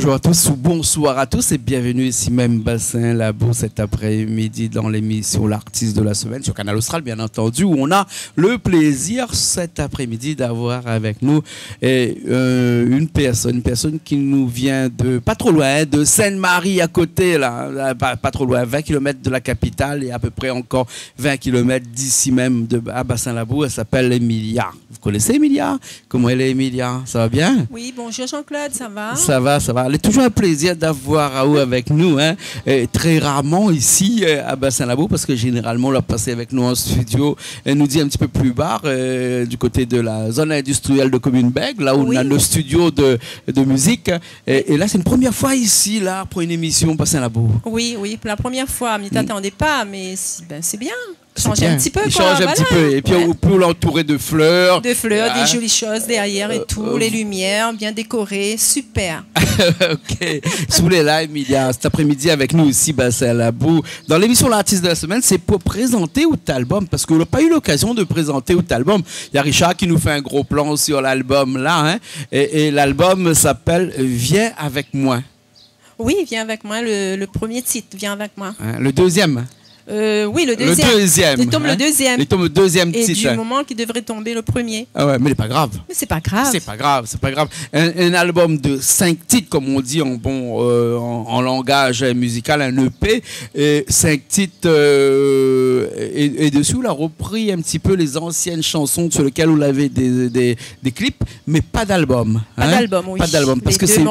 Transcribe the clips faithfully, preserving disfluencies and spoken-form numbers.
Bonjour à tous ou bonsoir à tous et bienvenue ici même Bassin Labou cet après-midi dans l'émission L'artiste de la semaine sur Kanal Austral, bien entendu, où on a le plaisir cet après-midi d'avoir avec nous, euh, euh, une personne, une personne qui nous vient de pas trop loin, hein, de Sainte-Marie à côté, là, hein, pas, pas trop loin, vingt kilomètres de la capitale et à peu près encore vingt kilomètres d'ici même de, à Bassin Labou. Elle s'appelle Emilia. Vous connaissez Emilia ? Comment elle est, Emilia ? Ça va bien ? Oui, bonjour Jean-Claude, ça va ? Ça va, ça va. Lé toujours un plaisir d'avoir aou avec nous, hein. Et très rarement ici, euh, à Bassin Labou, parce que généralement, la pasé avec nous en studio, elle nous dit un petit peu plus bas, euh, du côté de la zone industrielle de Commune Bègue, là où on a nos studios de, de musique. Oui. Et, et là, c'est une première fois ici, là, pour une émission Bassin Labou. Oui, oui, pour la première fois, mi atann pa, mé sé, ben, sé bien. Change un petit peu, quoi, voilà. Change un petit peu. Et puis, ou pé l'entourer de fleurs. De fleurs, des jolies choses derrière et tout, les lumières bien décorées, super. Ok. Si vous voulez, là, Emilia, cet après-midi avec nous ici, Bassin Labou. Dans l'émission L'artiste de la semaine, c'est pour présenter out album, parce qu'on n'a pas eu l'occasion de présenter out album. Il y a Richard qui nous fait un gros plan sur l'album, là, hein. Et, et l'album s'appelle Viens avec moi. Oui, Viens avec moi, le, le premier titre, Viens avec moi. Hein, le deuxième. Euh, oui, le deuxième. Le deuxième, hein. Il tombe le deuxième. Il tombe le deuxième titre, hein. Et du moment qu'il devrait tomber le premier. Ah ouais, mais c'est pas grave. Mais c'est pas grave. C'est pas grave, c'est pas grave. Un, un album de cinq titres, comme on dit en bon, euh, en, en langage musical, un E P, et cinq titres, euh, et, et dessus, on a repris un petit peu les anciennes chansons sur lesquelles on avait des, des, des clips, mais pas d'album, hein ? Pas d'album, oui. Pas d'album, parce que c'est,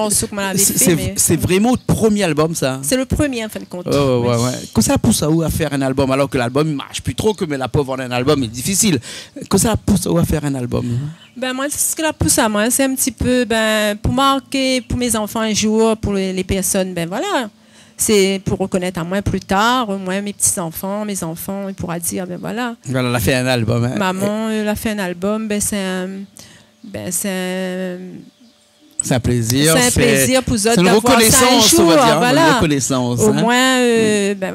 c'est, c'est vraiment le premier album, ça. Les deux morceaux que moi j'avais fait, mais c'est le premier, en fin de compte. Ouais, ouais, ouais. Oui. Kosa la pous aou à faire un album, alors que l'album, il marche plus trop, que, mais la pauvre, un album, c'est difficile. Kosa la pous aou à faire un album ? Ben, moi, ce qui la poussé à moi, c'est un petit peu, ben, pour marquer pour mes enfants un jour, pour les, les personnes, ben voilà. C'est pour reconnaître à moi plus tard, moi, mes petits-enfants, mes enfants, ils pourront dire, ben voilà. Voilà, la fé un album, hein. Maman, euh, la fé un album, ben, c'est un, ben, c'est un, c'est un plaisir, c'est un plaisir pour zot d'avoir ça un jour, voilà. C'est une reconnaissance, on va dire, une reconnaissance, hein. Au moins, euh, ben,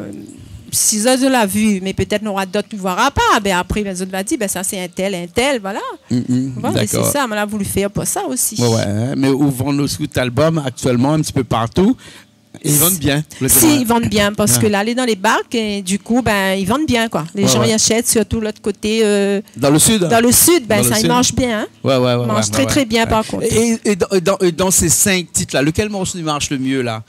si zot la vu, mais peut-être n'aura d'autres qui verra pas, ben après, ben, zot va dire, ben, ça, c'est un tel, un tel, voilà. Mm, mm, d'accord. Voilà, mais c'est ça, moi la voulu fé pour ça aussi. Ouais, ouais, hein. Mais ou vann osi out album actuellement un petit peu partout. I vann bien, le album. Si, i vann bien, parske la, lé dan lé bak, é du kou, bin, i vann bien, koi. Ouais, ouais. Lé jan i ashèt, sirtou lot koté, euh, dan le sud, ben, sa i marsh bien, in. Ouais, ouais, ouais. I marsh trè, trè bien, par kont. É, é dan, é dan, é dan sé sink tit la, lekèl morso i marsh le myé la ?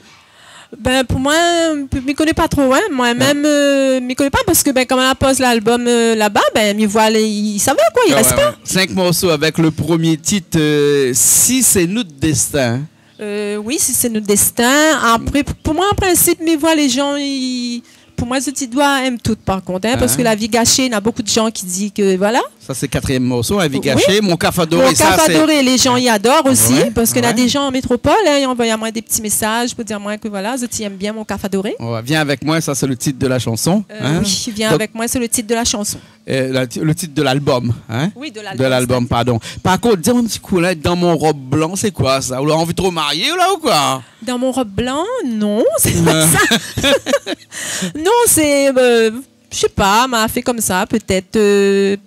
Bin, pou moin, mi koné pa tro, in. Moin mèm, euh, mi koné pa parske, bin, kan la poz lalbom, euh, laba, bin, mi voi lé, i sava, koi, i rès pa. Ouais, ouais. Sink morso avèk le promié tit, euh, Si sé nout dèstin. Euh, oui, Si sé nout dèstin. Apré, pou, pou moin, an prinsip, mi voi lé jan, i, pou moin, zot i doi èm tout, par kont, in, parske La vi gashé, na bonpé de jan ki di ke, voilà. Sa, sé katrièm morso, La vi gashé. Oui. Mon kaf adoré, sa, sé Mon kaf adoré, lé jan i ador osi, parske na dé jan an métropol, in, i anvoy amoin dé ti mésaz pou dir amoin ke, voilà, zot i èm bien Mon kaf adoré. Ouais, Vien avèk moin, sa, sé le tit de la shanson, in. Euh, oui, Vien avèk moin, sé le tit de la shanson. Euh, la, le tit de lalbom, in ? Oui, de lalbom, pardon. Par kont, di amoin in ti kou la, Dan mon rob blan, sé koi sa ? Ou la anvi de te remarié la ou koi ? Dan mon rob blan, non, sé pa sa. Non, sé, euh, mi sé pa, ma fé konmsa, pétèt, euh, mi sé pa.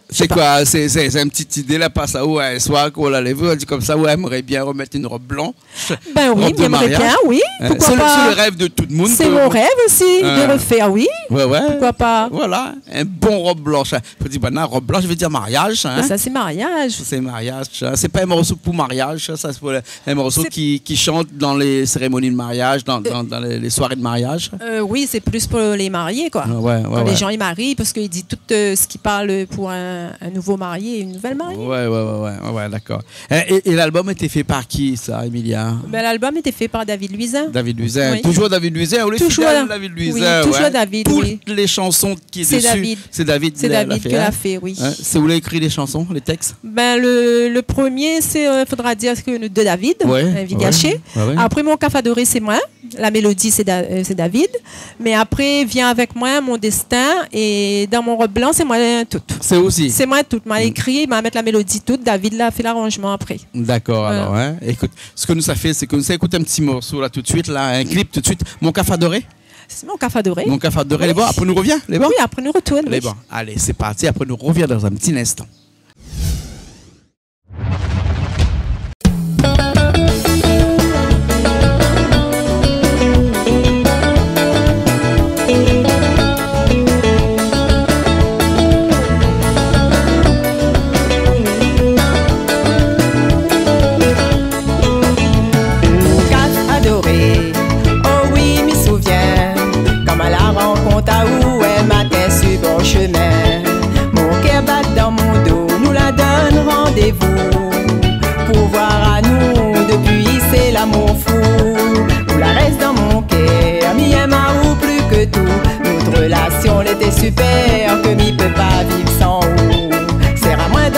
Sé koi ? Sé, sé, sé in ti idé la pas aou, in soir kan ou la lévé, ou la di konmsa, ouais, mi émré bien remèt in rob blan. Rob de mariaz. Bin oui, mi émré bien, oui. Pourquoi pas ? Sé le, sé le rèv de tout le moun. Sé mon rèv osi, de refèr, oui. Ouais, ouais. Pourquoi pas ? Voilà, in bon rob blansh. Fo dir, bin, rob blansh i vé dir mariaz, in. Mé sa, sé mariaz. Sé mariaz, sa. Sé pa in morso pou mariaz, sa, sa sé pou le, in morso ki, ki shant dan lé sérémoni de mariaz, dan, dan, dan lé, lé soiré de mariaz. Euh, oui, sé plis pou lé marié, koi. Ah, ouais, ouais. Kan lé jan i mari, parske i di tout, euh, sak i parl pou in, in nouvo marié, in nouvèl marié. Ouais, ouais, ouais, ouais, ouais, ouais, dakor. É, é, é lalbom lété fé par ki, sa, Emilia ? Bin, lalbom lété fé par David Louisin. David Louisin. Oui. Toujour David Louisin, ou lé fidèl David Louisin, oui, toujour David, oui. Tout lé shanson ki lé dési, sé David. Sé David ki la fé, oui. In ? Sé ou la ékri lé shanson, lé tèks ? Bin, le, le promié, sé, euh, fodra dir ke nou dé David, in, La vi gashé. Ouais, ouais. Apré, Mon kaf adoré, sé moin. La mélodi, sé Da-, euh, sé David. Mé apré, Vien avèk moin, Mon dèstin, é Dan mon rob blan, sé moin tout. Sé ou osi ? Sé moin tout. Ma ékri, ma mèt la mélodi tout. David la fé laranjman apré. Dakor, alor, in. Ékout, sak nou sa fé, sé ke nou sa ékout in ti morso la tout de suit, la, in klip tout de suit. Mon kaf adoré ? Sé Mon kaf adoré. Mon kaf adoré, lé bon ? Apré nou rovien, lé bon ? Oui, apré nou retourn, oui. Lé bon. Alé, sé parti, apré nou rovien dan in ti linstan.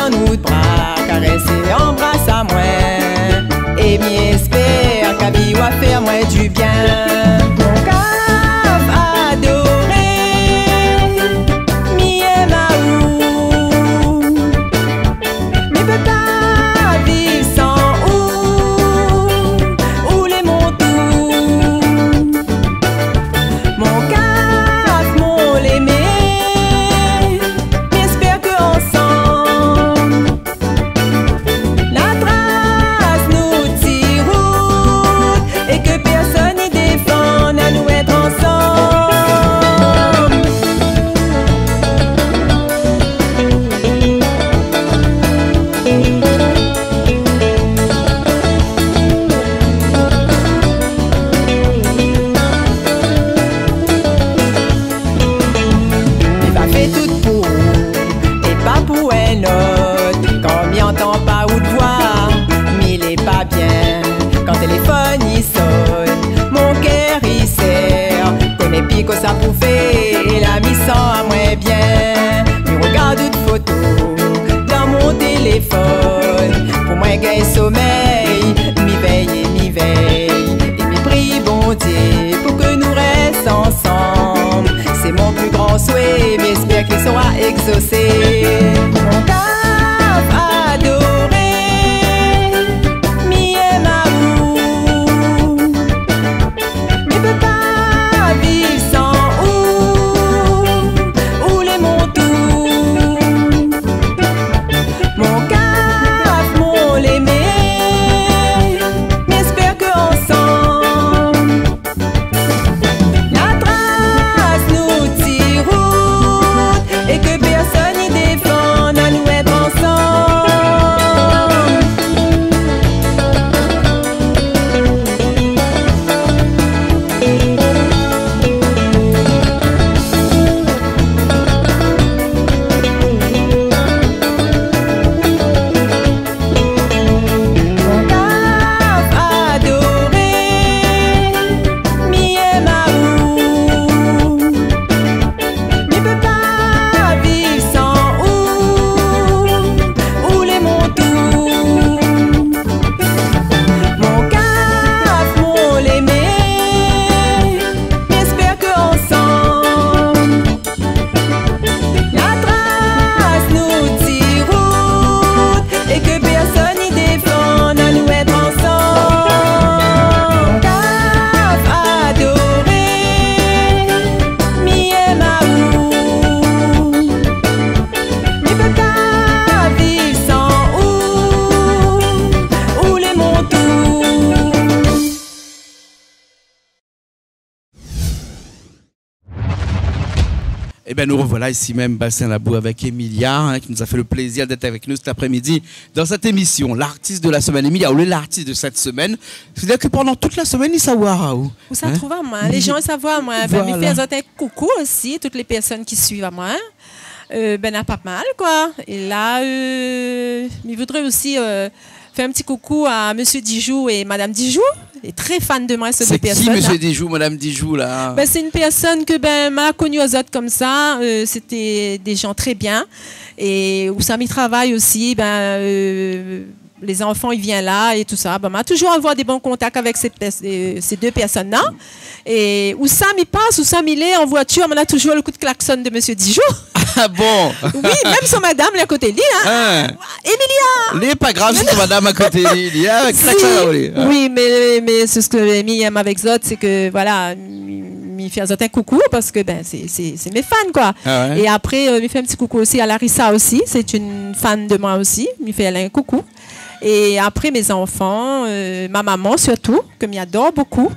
Tann out bra, karès é anbras amwin. É mi èspèr ke la vi va fé amwin di byin. Mon kaf adoré, mi èm aou. Mi pé pa viv san ou, ou lé mon tou. Mon kaf, mon lémé, mi èspèr ke ansanm, la tras nout ti rout é ke pèrsone i défann anou èt ansanm. Mi va fé tout pou ou é pa pou in not. Kan mi antan pa out vwa, mi lé pa byin. Kan téléfone i sonn, mon kèr i sèr. Koné pi kosa pou fé, é la mi san amwin byin. Mi rogard out foto dan mon téléfone. Pou mwin gingn somèy, mi vèy é mi vèy. É mi pri Bondyé pou ke nou rès ansanm. Sé mon pli gran swé, mi èspèr ke li sra égzosé. Mon kaf adoré, mi èm aou. Mi pé pa viv san ou, ou lé mon tou. Mon kaf, mon lémé, mi èspèr ke ansanm, la tras nout ti rout é ke pèrsone i défann anou èt ansanm. Mon kaf adoré, mi èm aou. Mi pé pa viv san ou, ou lé mon tou. Mon kaf, mon lémé, mi èspèr ke ansanm, la tras nout ti rout é ke pèrsone i défann anou èt ansanm. Mon kaf adoré, mi èm aou. Mi pé pa viv san ou, ou lé mon tou. Eh ben, nous revoilà ici même, Bassin Labou, avec Emilia, hein, qui nous a fait le plaisir d'être avec nous cet après-midi dans cette émission, l'artiste de la semaine. Emilia, ou l'artiste de cette semaine, c'est-à-dire que pendant toute la semaine, i sa voir aou, hein ? Ou sa trouv amwin, lé jan i sa voir amwin. Ben, mi fé azot in koukou osi, tout lé pèrsone ki suiv amwin. Euh, ben, na pa mal, kwa. É la, euh, mi voudré osi, euh, fé in ti koukou à Monsieur Dijoux et Madame Dijoux. Lé trè fan de mwin, sé dé pèrsone la. C'est qui, Monsieur Dijoux, Madame Dijoux, là ? Ben, sé in pèrsone ke, ben, ma la koni azot konmsa, euh, sété dé jan trè byin. É ousa mi travay osi, ben, euh, lé zanfan i vien la é tousa. Ben, ma la toujour avoir dé bon kontak avèk sé pèrs-, euh, sé dé pèrsone la. É ousa mi pas, ousa mi lé an voitir, ma na toujour le kou de klaxon de Monsieur Dijoux. Ah bon ? Oui, mèm son madam lé a koté li, hein. Hein. Emilia ! Lé pa grav si son madam a koté li, li lé avèk klaxon, oui. Oui, mé, mé sé sak mi èm avèk zot, sé ke, voilà, mi, mi fé azot in koukou parske, ben, sé, sé, sé mé fan, kwa. Ah ouais. É apré, euh, mi fé in ti koukou osi à Larissa osi, sé in fan de mwin osi, mi fé aèl in koukou. É apré, mé zanfan, euh, ma momon sirtou, ke mi ador bokou.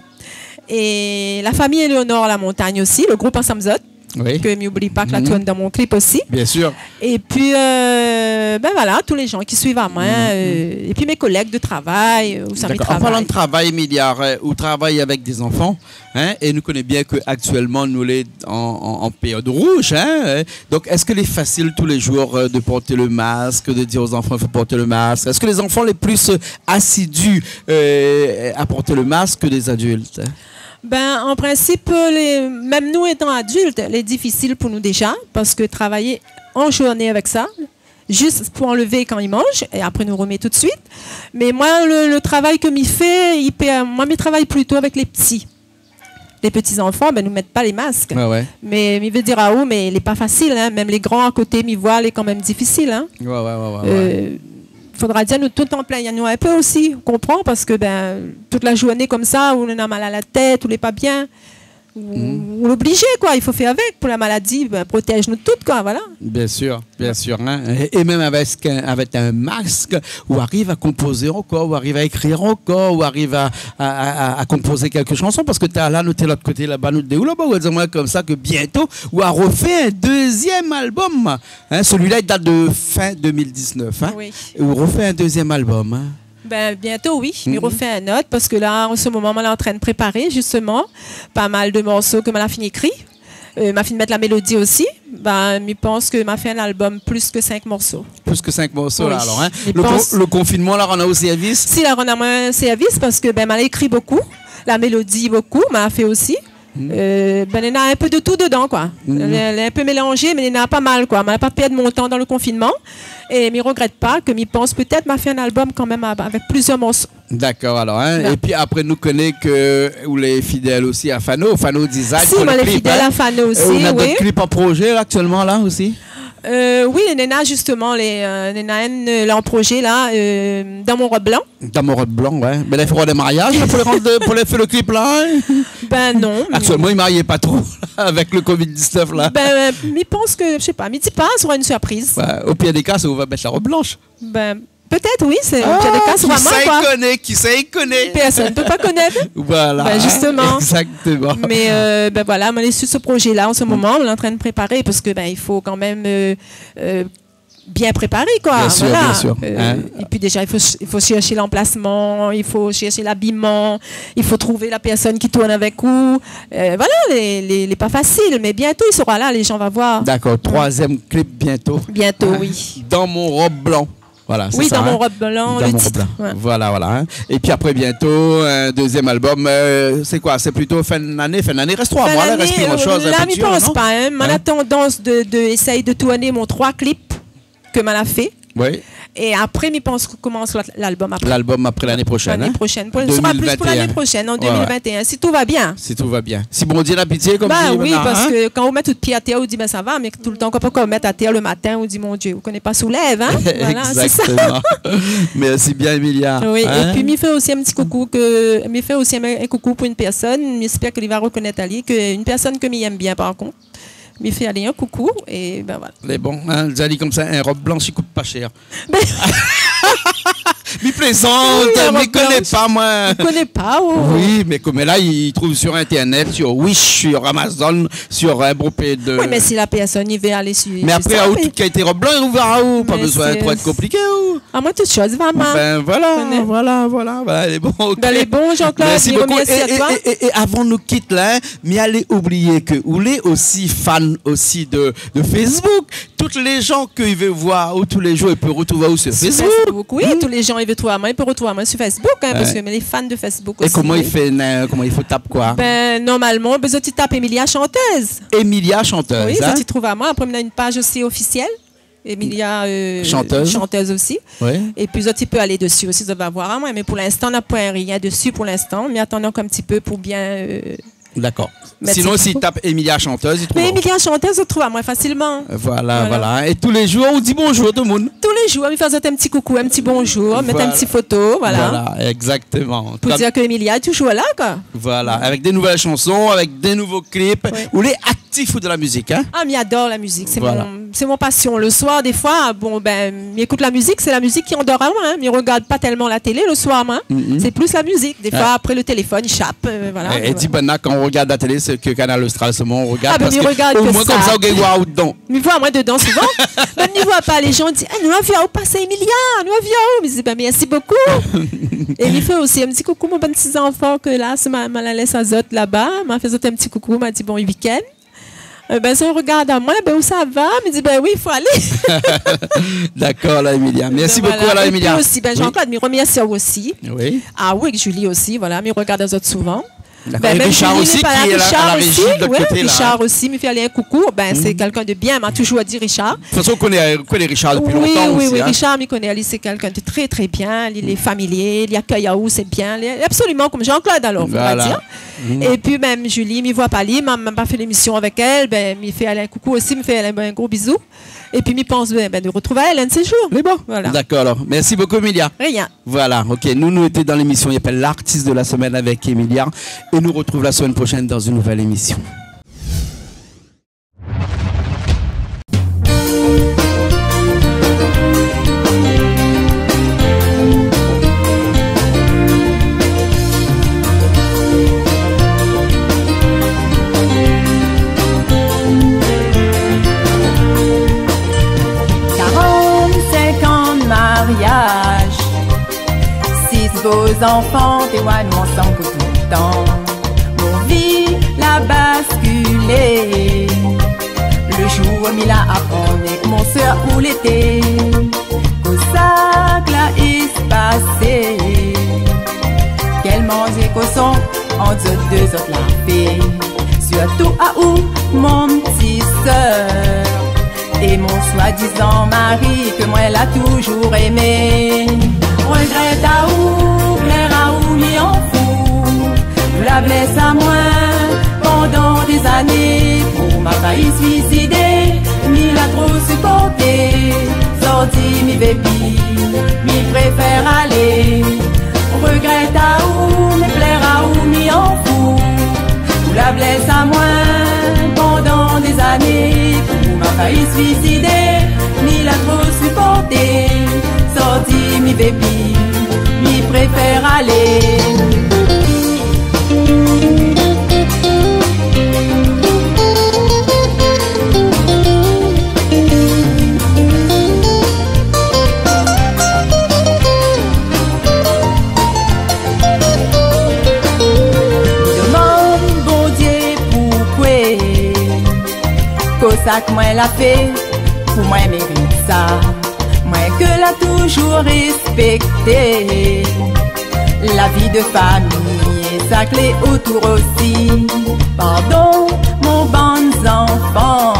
É la fami Éléonore Lamontagne osi, le group Ansanm Zot, oui, ke mi oubli pa, ke la tourn dan mon klip osi. Bien sûr. Épi, euh, ben voilà, tout lé jan ki suiv amwin, euh, épi mé kolèg de travay, euh, ousa mi travay. D'accord. En parlant de travail, Emilia, euh, ou travay avèk dé zanfan, hein, é nou koné byin ke aktièlman nou lé an, an, an périod rouj, hein, euh, donk èske lé fasil tou lé jour, euh, de porter le masque, de dire aux enfants, il faut porter le masque ? Èske lé zanfan lé pli, euh, assidus, euh, à porter le masque que des adultes, hein ? Ben, an prinsip, lé, mèm nou étan adilt, lé difisil pou nou déja, parske travay an journé avèk sa, Zis pou anlèv kan i manz, é apré nou romèt tout suit. Mé moin, le, le travay ke mi fé, i pé, moin, mi travay plito avèk lé pti. Lé pti zanfan, bin, nou mèt pa lé mask. Wé, wé. Mé mi vé dir aou, mé lé pa fasil, in. Mèm lé gran a koté, mi voi, lé kanmèm difisil, in. Wé, wé, wé, wé, wé. Euh, fodra dir nou tout an plin, nou in pé osi, ou konpran, parske, bin, tout la zourné konmsa, ou néna mal a la tèt, ou lé pa bien, ou, ou lé oblizé, koi, i fo fé avèk. Pou la maladi, bin, protèz nou tout, koi, voilà. Bien sûr, bien sûr, in. É, é mèm avèk, avèk in mask, ou ariv a konpozé ankor, ou ariv a ékrir ankor, ou ariv a, a, a, a, a konpozé kèk shanson, parske talèr la, nou té lot koté laba, nou té ou laba, ou di amoin konmsa ke bientôt, ou va rofé in dézièm album, in. Celui-là, il date de fin deux mille dix-neuf, in. Oui. É ou rofé in dézièm album, in. Bin, bientôt, oui. Mi rofé in not, parske la, an se moman, moin lé antrin préparé, zistoman, pa mal de morso ke moin la fini ékri. Euh, ma fine mèt la mélodi osi. Bin, mi pans ke ma fé in album plis ke sink morso. Plis ke sink morso, la, alor, in. Oui, mi pans. Le kon-, le konfinman la rann aou sèrvis ? Si, la rann amoin sèrvis parske, bin, ma la ékri bokou, la mélodi bokou, ma fé osi. Euh, bin, néna in pé de tout dedan, koi. Lé, lé in pé mélanzé, mé néna pa mal, koi. Ma la pa pèrd mon tan dan le konfinman. É mi rogrèt pa, ke mi pans pétèt ma fé in album kanmèm av-, avèk plizièr morso. Dakor, alor, in. Voilà. Épi apré, nou koné ke ou lé fidèl osi a Fano. Fano Design pou le klip, in. Si, moin lé fidèl a Fano osi, oui. É ou néna dot klip an prozé, la, aktièlman, la, osi ? Euh, oui, néna, zistoman, lé, euh, néna in, euh, la, an prozé, la, euh, Dan mon rob blan. Dan mon rob blan, wé. Mé la, i fo avoir dé mariaz, la, pou lé rant de, pou lé fé le klip, la, in ? Bin non, mé... Aktièlman, i mari pa tro, avèk le covid dix-neuf, la. Bin, euh, mi pans ke, mi sé pa, mi di pa, sra in sirpriz. Wé, o pir dé ka, sé ou va mèt la rob blansh. Bin, pétèt, oui, sé, o pir dé ka, sra moin, koi. Ah, kisa i koné, kisa i koné ? Pèrsone i pé pa konèt. Voilà. Bin, zistoman. Exactement. Mé, euh, bin voilà, moin lé su se prozé-la an se moman, moin lé antrin préparé, parske, bin, i fo kanmèm, euh, euh, bien préparé, koi. Bien sûr, voilà. Bien sûr. Euh, in ? Épi déza, i fo, i fo shèrsh lanplasman, i fo shèrsh labiman, i fo trouv la pèrsone ki tourn avèk ou. Euh, voilà, lé, lé, lé pa fasil, mé bientôt, i sra la, lé zan va voir. Dakor, troizièm klip bientôt. Bientôt, oui. In ? Dan mon rob blan. Voilà, sé sa, in ? Oui, Dan mon rob blan, le tit. Dan mon rob blan. Wé. Voilà, voilà, in. Épi apré, bientôt, in dézièm album. Euh, sé koi ? Sé plito fin d'ané ? Fin d'ané, rès troi moi, la, rès pi gran shoz, in pé dur, non ? Fin d'ané, euh, la, mi pans pa, in. In ? Moin la tandans de, de éséy de tourn mon troi klip ke moin la fé. Oui. É apré, mi pans komans lot, lalbom apré. Lalbom apré, lané proshèn, in ? Lané proshèn. Pou, sra plis pou lané proshèn, an deux mille vingt et un. Deux mille vingt et un, ouais. Si tout va bien. Si tout va bien. Si Bondié na pitié, konm di, parske kan ou mèt out pié atèr, ou di, bin, sa va, mé toultan, kan ou mèt atèr le matin, ou di, mon Dié, ou koné pa si ou lèv, in ? Voilà, sé sa. Exactement. Merci bien, Emilia. Oui, épi mi fé osi in ti koukou ke, mi fé osi in, in koukou pou in pèrsone, mi éspèr ke li va rokonèt ali, ke in pèrsone ke mi yèm bien, par kont. Mi fé ali in koukou, é bin voilà. Lé bon, in, li di konmsa, in rob blansh i kout pa shèr. Mi plézant, mi koné pa, moin. Ou koné pa, oh. Oui, mé koméla, i trouv sur Internet, sur Wish, sur Amazon, sur in bonpé de... Oui, mé si la pèrsone i vé alé sur... Mé apré, sa, aou, tout kalité rob blansh, ou va, ou, pa bezoin tro èt konpliké, ou. Ah, moin, tout shoz va, moin. Bin voilà, voilà, voilà, lé bon, OK. Bin, lé bon, Jean-Claude, mi romèrsi aou. Merci beaucoup. É, é, é, é avan nou kit la, in, mi alé oublié ke ou lé osi fan osi de, de Facebook. Tout lé zan ke i vé voir aou tou lé zour, i pé rotrouv aou sur Facebook. Sur Facebook, oui, tout lé zan i vé trouv amoin, i pé rotrouv amoin sur Facebook, in, parske mi lé fan de Facebook osi. É koman i fé, in, koman i fo tap koi ? Bin, normalman, bin, zot i tap Emilia Chanteuse. Emilia Chanteuse, in ? Oui, zot i trouv amoin. Apré, mi néna in paz osi ofisièl. Emilia, euh, Chanteuse. Chanteuse osi. Oui. Épi zot i pé alé dési osi, zot va voir amoin. Mé pou linstan, na poin rien dési pou linstan. Mi atann ankor in ti pé pou bien, euh, Dakor. Sinon, si i tap Emilia Chanteuse, i trouv aou. Mé Emilia Chanteuse, zot i trouv amoin fasilman. Voilà, voilà. É tou lé zour, ou di bonzour tout le moun. Tou lé zour, mi fé azot in ti koukou, in ti bonzour, mèt in ti foto, voilà. Voilà, exactement. Pou dir ke Emilia lé touzour la, koi. Voilà, avèk dé nouvèl shanson, avèk dé nouvo klip. Oui. Ou lé aktif ou de la mizik, in ? Ah, mi ador la mizik, sé mon, sé mon pasion. Le soir, défoi, bon, bin, mi ékout la mizik, sé la mizik ki andor amoin, in. Mi rogard pa tèlman la télé le soir, moin. Sé plis la mizik. Défoi, apré, le téléfone i shap, euh, voilà. É, é di banna, kan ou rogard la télé, sé ke Kanal Austral solman ou rogard, parske omoin konmsa ou gingn voir aou dedan. Ah, bin, mi rogard ke sa. Mi voi amoin dedan souvan. Mèm mi voi pa, lé zan i di, eh, nou la vi aou pasé, Emilia, nou la vi aou. Mi di, bin, mèrsi bokou. É mi fé osi in ti koukou mon bann ti zanfan ke la, sé ma, ma la lès azot laba. Ma fé azot in ti koukou, ma di bon week-end. Euh, bin, zot i rogard amoin, bin, ou sa va ? Mi di, bin oui, i fo alé. Dakor, la, Emilia. Mèrsi bokou, la, Emilia. Bin voilà. Épi osi, bin, Jean-Claude, mi romèrsi aou osi. Oui. Ah oui, èk Julie osi, voilà, mi rogard azot souvan. D'accord. Bin, é mèm Richard Julie osi, lé pa la. Ki lé a la, Richard a la réji osi, de lot koté la, in. Richard osi, mi fé alé in koukou. Bin, sé kèlkin de bien, ma toujour di Richard. De tout fason, ou koné, ou koné Richard dopi lontan osi, in. Oui, oui, Richard, mi koné ali, sé kèlkin de trè, trè bien. Li lé familié, li akèy aou, sé bien. Li lé absoliman konm Jean-Claude, alor, on va dir. Voilà. É pi, mèm Julie, mi voi pa li, ma, ma pa fé lémision avèk èl, bin, mi fé alé in koukou osi, mi fé alé in gro bizou. É pi, mi pans, bin, bin, de rotrouv aèl in de sé jour. Lé bon. Voilà. D'accord, alor. Merci beaucoup, Emilia. Rien. Voilà, OK. Nou, nou lété dan lémision i apèl L'artiste de la semaine avèk Emilia. É nou rotrouv la semèn proshèn dan in nouvèl émision. Karant-sink an de mariaz, sis bo zanfan, té oir nou ansanm pou toultan. Mon vi la baskilé. Le jour mi la aprann èk mon sèr ou lété. Kosa k la espasé? Kèl manzé koson ant zot dé zot la fé. Sirtou aou, mon ti sèr. É mon swadizan mari ke moin la toujour émé. Regrèt aou, plèr aou, mi anfou. Ou la blès amoin pandan dé zané. Pou ma fay suisidé, mi la tro siporté. Zordi mi vé pi, mi préfèr alé. Regrèt aou, mé plèr aou, mi anfou. Ou la blès amoin pandan dé zané. Pou ma fay suisidé, mi la tro siporté. Zordi mi vé pi, mi préfèr alé. Domann Bondié poukoué, kosa k moin la fé pou moin mérit sa. Moin ke la toujour rèspèkté. La vi de famiy é sak lé otour osi. Pardon, mon bann zanfan.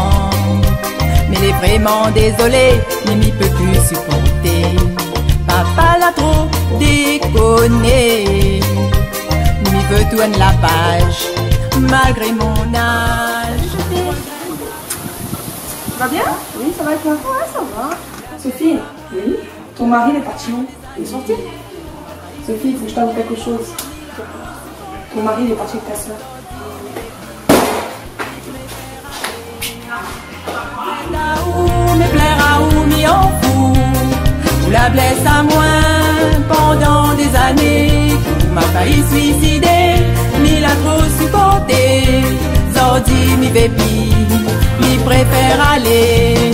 Mi lé vréman dézolé, mi, mi pé pi siporté. Papa la tro dékoné. Mi vé tourn la paz, malgré mon az. Ça va bien ? Oui, ça va et toi ? Ouais, ça va. Sophie, oui ? Ton mari, il est parti où ? Il est sorti ? Sophie, il faut que je t'avoue quelque chose. Ton mari, il est parti avec ta sœur. Mé plèr aou, mi anfou. Ou la blès amoin pandan dé zané. Pou ma fay suisidé, mi la tro siporté. Zordi mi vé pi, mi préfèr alé.